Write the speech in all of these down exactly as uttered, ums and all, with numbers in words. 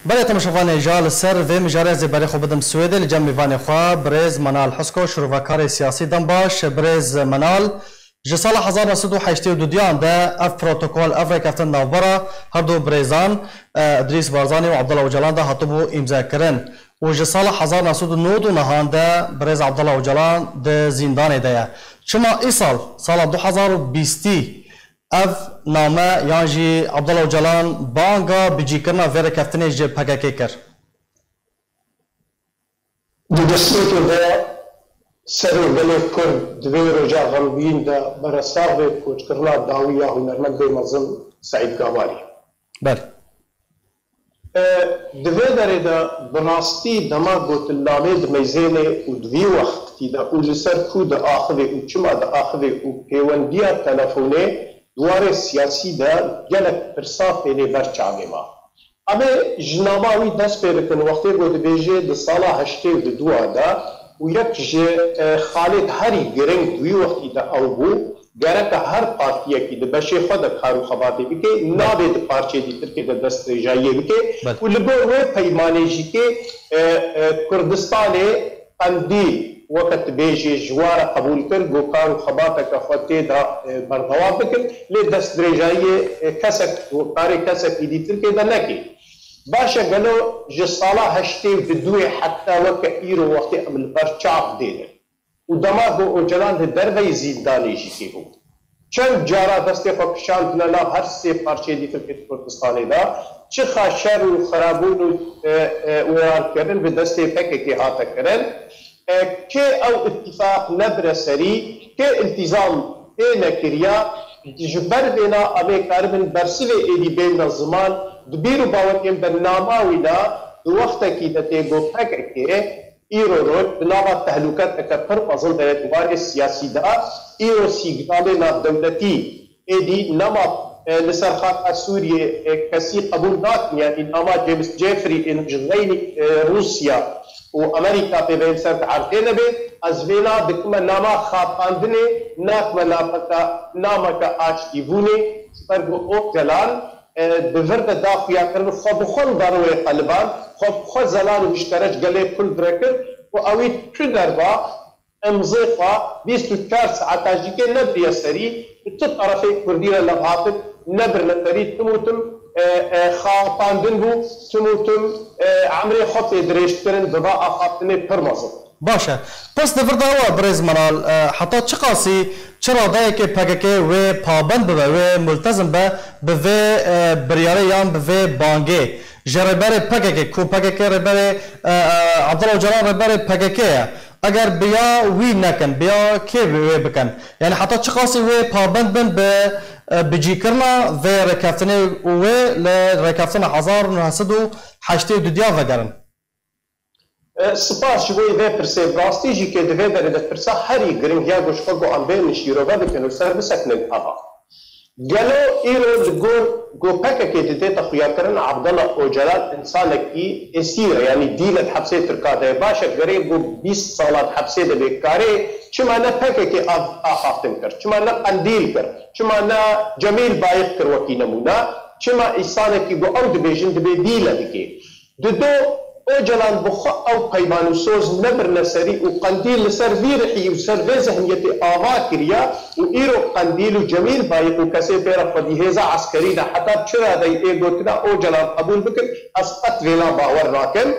Belê temaşevanê, ja li ser vê mijarê ez ê berê xwe bidim Swêdê, li cem mêvanê xwe birêz Manal Husko, şirovekarê siyasî. Dem baş birêz Manal. Ji sala hezar neh sed û heştê û duyan de ev protokol, ev rêkeftin navbera her du birêzan, e, Îdrîs Barzanî û Abdullah Ocalan de hatibû îmzekirin. Û ji sala hezar neh sed û nod û nehan de birêz Abdullah Ocalan di zîndanê de ye. Çima îsal, sala du hezar û bîstî, ev name yan jî Abdullah Ocalan banga bicîkirina vê rêkeftinê ji P K K kir? Di destpêkê de serê gelê Kurd di vê roja xemgîn de beresax bê koçkirina dawî ya hunermendê mezin Seîd Gabarî. Belê. E, di vê derê de bi rastî dema gotinnamê dimeyzêne û di vî wextî de û li ser ku diaxivê û çima diaxivê û pêwendiya telefonê di warê siyasî de gelek pirsa têne ber çavê me. Em ê ji nava wî dest pê bikin, wextê ku dibêje di sala heştê û duwa de û yek ji, e, xalên herî giring di wî wextî de ew bû, gereke her partiyekî di beşê xwe de kar û xebatê bike, nabê di parçeyê dîtirkê de destdirêjayiyê bike Belê. û li gor wê peymanê jî kê, e, e, Kurdistanê Qendîl weke tu bêjî ji wa re qebûl kir, ku kar û xebateke xwe tê de, e, berdewam bikin, lê destdirêjayiyê, e, kesek, karê kesekî dîtirkê de nekê. Baş e, gelo ji sala heştê û duê heta weke îro wextê em li ber çav dêne û dema ku Ocalan li derveyî zîndanê jî tê bû, çend cara destê xwe kişandine nav her sê parçeyê dîtirkê di Kurdistanê de, çiqa şer û xirabûn û, e, e, wêrankirin bi destê P K K hate kirin, e, kê ew îtîfaq nebire serî, kê îltîzam pê nekiriya, ji ber vêna em ê karibin bersivê êdî bênine ziman, di bîr û bawerkên de nama wî ne, di wextekî de tê got P K K, îro roj di nava tehlûketeke pir mezin de ye di warê siyasî de, îro sîgnalê navdewletî êdî nema, e, li ser xaka Sûriyê, e, kesî qebûl nakin, yanî nama James Jeffrey ên ji xeynî, e, Rûsya û Amerîka pê ve li ser di erdê nebe. Ez vêna dikime nama xapandinê, nakime napeka, nameke aştîbûnê, ji ber ku Ocalan, e, di vir de da xuyakirin xwe bi xwe li darowê qeliban, xwe bi xwe zelal û hişkere ji gelê kul dire kir û ewî tu derva, imzê xwe bîst û çar saeta jî kê nebiriye serî, bi tu terefê Kurdî re levhatin, nebirine serî, tim û tim, e, e, xapandin bû, tim û tim, e, emrê xwe tê dirêjkirin, bi va axaftinê pir mezin. Baş e. Pirs di vir de ew e, birêz Manal, e, heta çiqasî, çi radeyekê P K K wê pabend bibe, wê multezim be bi vê, e, biryarê yan bi vê bangê? Ji rêberê P K K, ku P K K rêberê, e, e, Abdullah Ocalan rêberê P K K ye. Eger bi ya wî nekin, bi ya kê wê bikin? Yanî heta çiqasî wê pabend bin bi, e, bicîkirina vê rêkeftinê û wê li rêkeftina hezar û neh sed û heştê û du diya vegerin? E, spas ji bo vê pirsê. Bi rastî jî kê di vê derê de pirsa herî giring ya ku ji xwe ku em bên şîrove bikin û ser bisekinin ev a. Gelo îro li gor ku P K K didête xuyakirin, Abdullah Ocalan însanekî esîr e, yanî dîl e di hepsê Tirka de ye. Baş e, gerê ku bîst sala di hepsê de bê, karê çima ne P K K av-, axaftin kir, çima ne Qendîl kir, çima ne Cemîl Bayik kir wekî nemûne, çima însanekî ku ew dibêjin dibê dîl e dikê? Dido Ocalan bi xwe ew peyman û soz nebirine serî û Qendîl li ser vî rihî û ser vê zihniyetê ava kiriya û îro Qendîl û Cemîl Bayik û kesê pê re xwedî hêza eskerî de heta çi radeyî ê gotina Ocalan qebûl bikin, ez qet vêna bawer nakim.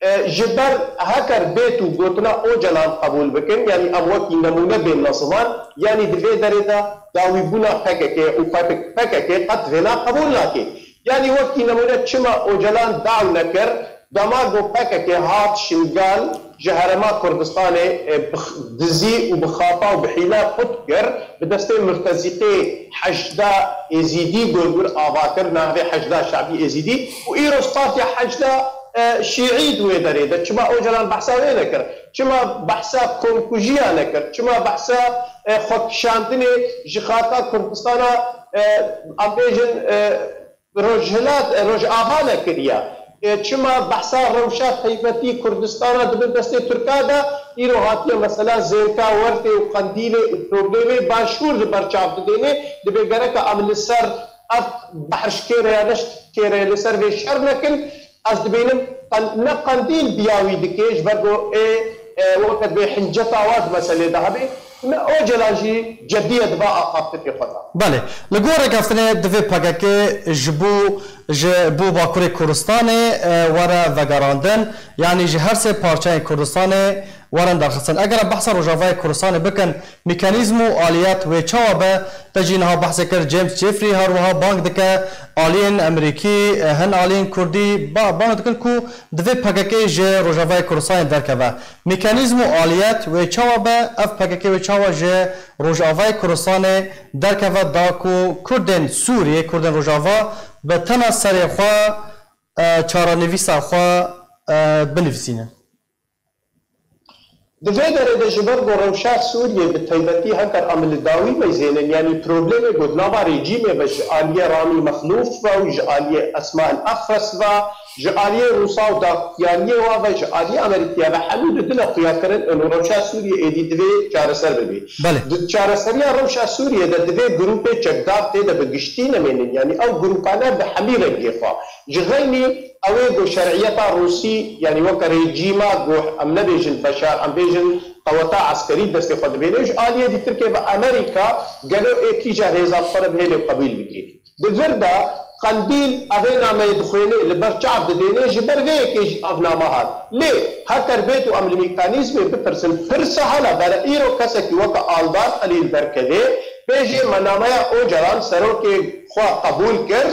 E, ji ber heker bêt û gotina Ocalan qebûl bikin, yanî em wekî nemûne bênine ziman, yanî di vê derê de dawîbûna P K K û P K K qet vêna qebûl nake. Yanî wekî nemûne çima Ocalan daw nekir, dema ku P K K hat Şingal, ji Herêma Kurdistanê, e, bi x-, dizî û bi xapa û bi hîla qut kir, bi destê murtezîqê Heşda Êzîdî got, got ava kir, navê Heşda Şebî Êzîdî û îro Partiya Heşda, e, Şîî di wê derê de. Çima Ocalan behsa wê nekir? Çima behsa komkujiya nekir? Çima behsa, e, xwekişandinê ji xaka Kurdistana, e, em bêjin, e, Rojhilat, e, Rojava nekiriye? E, çima behsa rewşa taybetî Kurdistana di bin destê Tirka de, îro hatiye mesela Zênka, Wertê û Qendîlê û problemê Başûr li ber çav didêne, dibê gereke em li ser ev behr şikêre ya neşikêre li ser vê şer nekin. Ez dibînim qen-, ne Qendîl biya wî dike, ji ber ku ê, e, weke dibê hinceta wa di meselê de hebe, ne Ocalan jî cediyet diba axaftikê xwe de. Belê, li gor rêkeftinê divê P K K ji bo, ji bo Bakurê Kurdistanê, e, were vegerandin, yanî ji her sê parçeyên Kurdistanê werin derxistin. Eger em behsa Rojavayê Kurdistanê bikin, mekanîzm û aliyet wê çawa be? Te jî niha behsê kir, James Jeffrey her wiha bang dike, aliyên Amerîkî, hin aliyên Kurdî ba-, bang dikin ku divê P K K ji Rojavayê Kurdistanê derkeve. Mekanîzm û aliyet wê çawa be? Ev P K K wê çawa ji Rojavayê Kurdistanê derkeve da ku Kurdên Sûriyê, Kurdên Rojava bi tena serê xwe, e, çarenivîsa xwe, e, binivîsînin? Di vê derê de ji ber ku rewşa Sûriyê bi taybetî heger em li dawî meyzênin, yanî problemê ku di nava rejîmê ve ji aliyê Ramî Mexlûf ve û ji aliyê Esma El Efres ve, ji aliyê Rûsa û daxuyaniyê wa ve, ji aliyê Amerîkaya ve hemû didine xuyakirin û rewşa Sûriyê êdî divê çareser bibe. Belê. Di çareseriya rewşa Sûriyê de divê grûpê çekdar tê de bi giştî nemênin, yanî ew grûpane bi hemî rengê xwe. Ji xeynî Ew ê ku şer'iyeta Rûsî, yanî weke rejîma ku em nebêjin Beşar, em bêjin qeweta eskerî destê xwe dibêne, ji aliyê dîtirkê ve Amerîka gelo ê kîja hêza xwe re bihêle û qebûl bike. Di vir de Qendîl evê nameyê dixwêne, li ber çav didêne, ji ber vê yekê jî ev name hat. Lê heker bêt û em li mekanîzmê bipirsin, pir sehel e, bere îro kesekî weke Aldar Xelîl derkeve, bêjê me nameya Ocalan serokê xwe qebûl kir,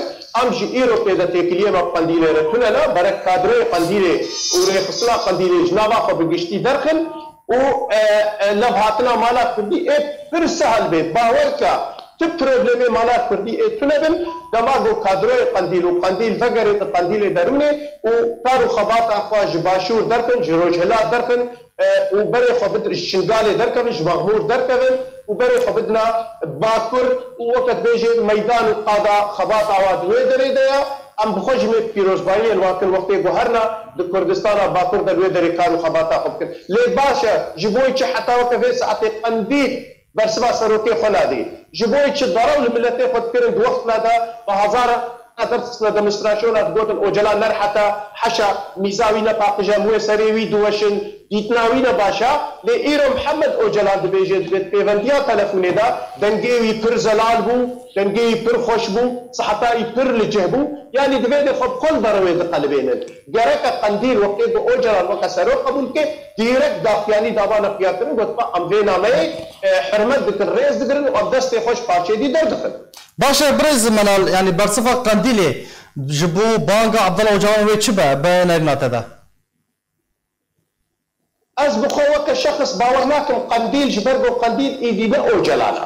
em ji îro pê de têkiliyê me bi Qendîlê re tune ne, bere kadroyê Qendîlê û rêxistina Qendîlê ji nava xwe bi giştî derxin û, e, e, levhatina mala Kurdî ê pir sehel bê. Bawer ke tu problemê mala Kurdî ê tune bin, dema ku kadroyê Qendîl û Qendîl vegerê di Qendîlê derûnê û kar û xebata xwe ji Başûr derxin, ji Rojhilat derxin, e, û berê xwe bidin, ji Şingalê derkevin, ji Mexmûr derkevin û berê xwe bidina Bakur û weke dibêjê meydan û qada xebata wa di wê derê de ye. Em bi xwe jî mê pîrozbayiyên wan kin wextê ku herna di Kurdistana Bakur de li wê derê kar û xebata xwe bikin. Lê baş e, ji bo çi heta weke vê saetê Qendîl bersiva serokê xwe nadê? Ji bo çi derew li miletê xwe dikirin, di wextna de bi hezaran derxistine demonstrasyona, digotin Ocalan nerheta heşa, mîza wî ne paqij e, em wê serê wî diweşin, dîtina wî ne baş e. Lê îro Mihemed Ocalan dibêje, dibê di pêvendiya telefonê de dengê wî pir zelal bû, dengê wî pir xweş bû, siheta wî pir li cih bû. Yanî divê dê xwe bi xwe li derewê diqelibênin. Gereke Qendîl wextê ku Ocalan weke serok qebûl bike, dîrek daxuyanî dava ne xuyakirin, gotiba em vê nameyê, e, hurmet dikin, rêz digirin û em destê xwe ji parçeyê dî derdixin. Baş e, birêz Menal, yanî bersiva Qendîlê ji bo banga Abdullah Ocalan wê çi be, bi nerîna te de? Ez bi xwe weke şexs bawer nakim Qendîl, ji ber ku Qendîl êdî ne Ocalan e.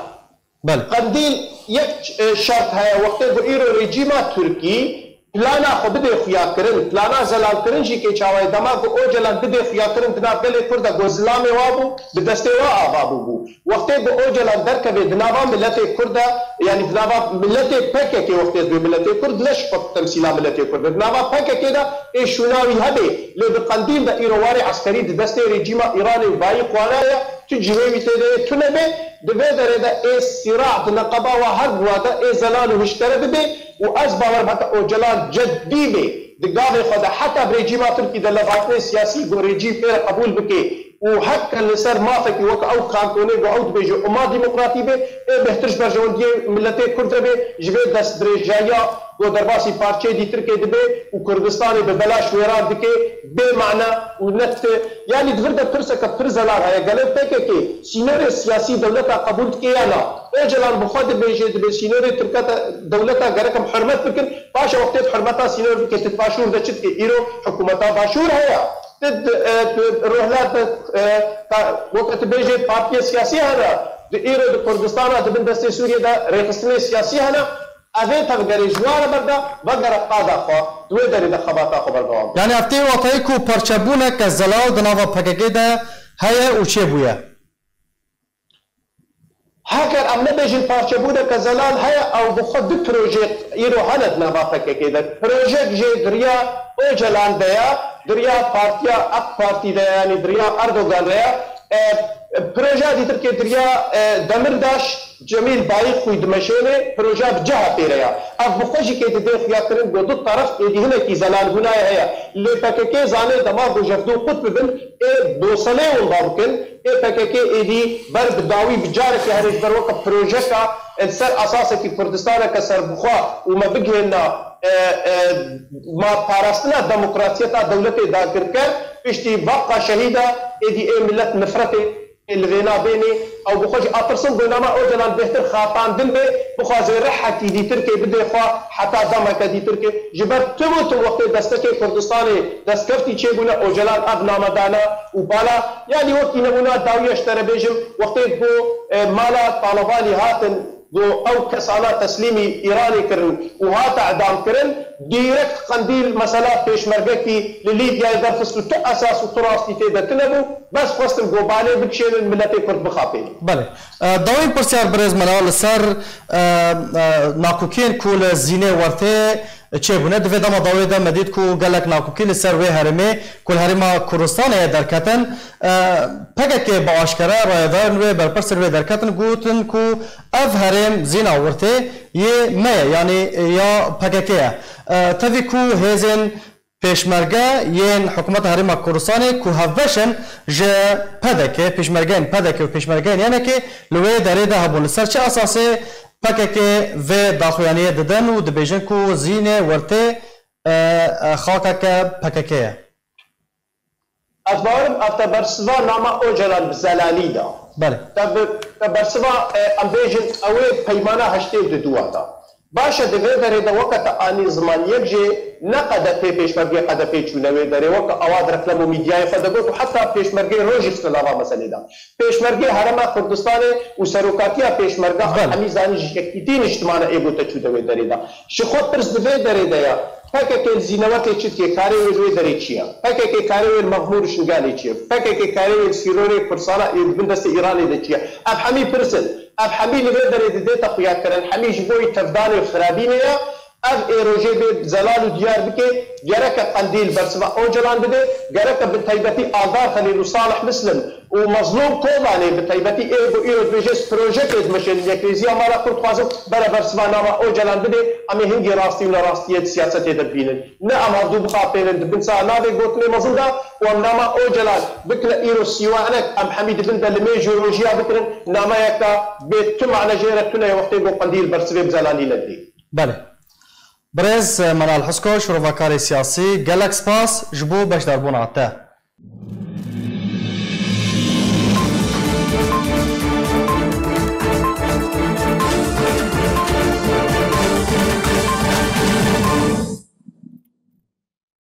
Belê. Qendîl yek, e, şert heye, wextê ku îro rejîma Tirkî plana xwe bidê xuyakirin, plana zelalkirin jî kê çawa ye, dema ku Ocalan bidê xuyakirin di nav gelê Kurd de ku zilamê wa bû, bi destê wa ava bûbû. Wextê ku Ocalan derkeve di nava miletê Kurd de, yanî di nava miletê P K K, wextê divê miletê Kurd ne ji xwe temsîla miletê Kurd e, di nava P K K de ê şûna wî hebe, lê di Qendîl de îro warê eskerî di destê rejîma Îranê û bayî xwana ye, tu cihê wî tê de yê tune be, di vê derê de ê sîra di neqeba wa her bi wa de ê zelal û hişkere bibe û ez bawer heta Ocalan cedî be di gavê xwe de heta bi rejîma Tirkî de levhatinê siyasî ku rejîm ê re qebûl bike, û heke li ser mafekî wek ew kantonê ku ew dibêje Oma Demokratî be, ê bêhtir ji berjewendiyê miletê Kurd re bê, ji vê destdirêjayiya ku derbasî parçeyê dîtirkê dibe û Kurdistanê bi belaş wêran dike, bê mane û ne ti-, yanî di vir de pirseke pir zelal heye. Gelo P K K sînorê siyasî dewleta qebûl dike ya na? Ocalan bi xwe dibêje, dibê sînorê Tirketa, dewleta gerek em hurmet bikin. Paşa wextê tu hurmeta sînor bike, tu di Başûr de çi dike? Îro hikûmeta Başûr heye. Di, di, e, di Rojhilat de, e, ka-, weke tu bêjê partiyê siyasî hene, di îro di Kurdistana di bin destê Sûriyê de rêxistinê siyasî hene, evê tevgerê ji wan re berda, vegere qada xwe, di wê derê de xebata xwe berdewam bike. Yanî ev tê watayî ku parçebûneke zelal di nava P K K de heye û çêbûye. Heger em nebêjin parçebûneke zelal heye, ew bi xwe du projê îro hene di nava P K K de. Projek jê di riya Ocalan de ye, di riya partiya AK Partî de ye, yanî di riya Erdogan re ye. E, projeya dîtirkê diriya, e, Demirdaş, Cemîl Bayîk xwî dimeşêne, projeya bi C H P re ya. Ev bi xwe jî kê didê xuya kirin, got du teref êdî hinekî zelal bûnaye heye. Lê P K K zanê dema ku ji hevdû qut bibin, ê doselê winda bikin, ê P K K êdî ber bi dawî bi carekê herê ji ber weke projeka, e, li ser esasekî Kurdistaneke serbixwe û me bigihêna, e, e, ma parastina demokrasiyeta dewletê dagirker, piştî veqa şehîda êdî ê milet nifretê li vêna bênê, ew bi xwe jî atirsin, bênama Ocalan bêhtir xapandin bê, bixwaze rihekî dîtirkê bidê xwe heta demeke dîtirkê. Ji ber tim û tim wextê destekê Kurdistanê destkeftî çêbûne, Ocalan ev name dane û bala, yanî wekî nemûna dawiya ji te re bêjim, wextê ku, e, mala Talebanî hatin, Got, ew kesana teslîmî Îranê kirin û hate edamkirin, dîrekt Qendîl mesela pêşmergekî li Lîbyayê derxist û tu esas û tu rastî tê de tune bû. Bes xwestin gobanê bikişênin, miletê Kurd bixapênin. Belê. E, dawîn pirsyar birêz me li ser, e, e, nakokiyên ku li Zînê Wertê çêbûne. Di vê dema dawê de me dît ku gelek nakokî li ser wê herêmê ku li Herêma Kurdistanê ye derketin. E, P K K bi aşkere rayedarên wê berpirsên wê derketin, gotin ku ev herêm Zîna Wirtê yê me ye, yanî ya P K K ye. E, tevî ku hêzên pêşmerge yên Hikûmeta Herêma Kurdistanê ku hevbeş in ji P D K, pêşmergeyên P D K û pêşmergeyên Y N K li wê derê de hebûn. Li ser çi esasê P K K vê daxuyaniyê didin û dibêjin ku Zînê Wirtê, e, e, xakeke P K K ye? Ez bawerim ev te bersiva nama Ocalan bi zelalî da. Belê. Te bi, te bersiva, e, em bêjin, ew ê peymana heştê û du da. Baş e, di vê derê de weke te anî ziman, yek jê ne Q D P, pêşmergê Q D P çûne wê derê, weke awa di reklame û mîdyayê xwe de got û heta pêşmergê rojî xistine nava meselê de. Pêşmergê Herêma Kurdistanê û serokatiya pêşmerge Belê. Hemî zanî ji yekîtî niştimane ê gote çû de wê derê de. Ji xwe pirs di vê derê de ya. P K K li Zînewertê çi dike? Karê wê li wê derê çi ye? P K K karê wê li Mexmûr û Şingalê çi ye? P K K karê wê li sîrorê Kursana ê di bin destê Îranê de çi ye? Ev hemî pirs in. Ev hemî li vê derê di dê te xuya kirin. Hemî ji bo yî tevdanê û xirabînê ye. Ev ê rojê bê zelal û diyar bike. Gereke Qendîl bersiva Ocalan bide. Gereke bi taybetî Aldar Xelîl û Salih Mislim û Mezlûm Kobanê bi taybetî ê ku îro dibêje ez projeyekê dimeşênim, Yekrêziya Mala Kurd dixwazim, bere bersiva nava Ocalan bidê, em ê hingê rastî û nerastiyê di siyasetê de bibînin. Ne em hevdû bixapênin di bin sax navê gotinê mezin de û em nama Ocalan bikine îro sîwanek, em hemî di bin de limêj û rojiya bikirin, nameyeke bê tu mane jê re tune ye wextê ku Qendîl bersivê bi zelalî nedidê. Belê. Birêz Menal Husko, şirovakarê siyasî, gelek spas ji bo beşdarbûna te.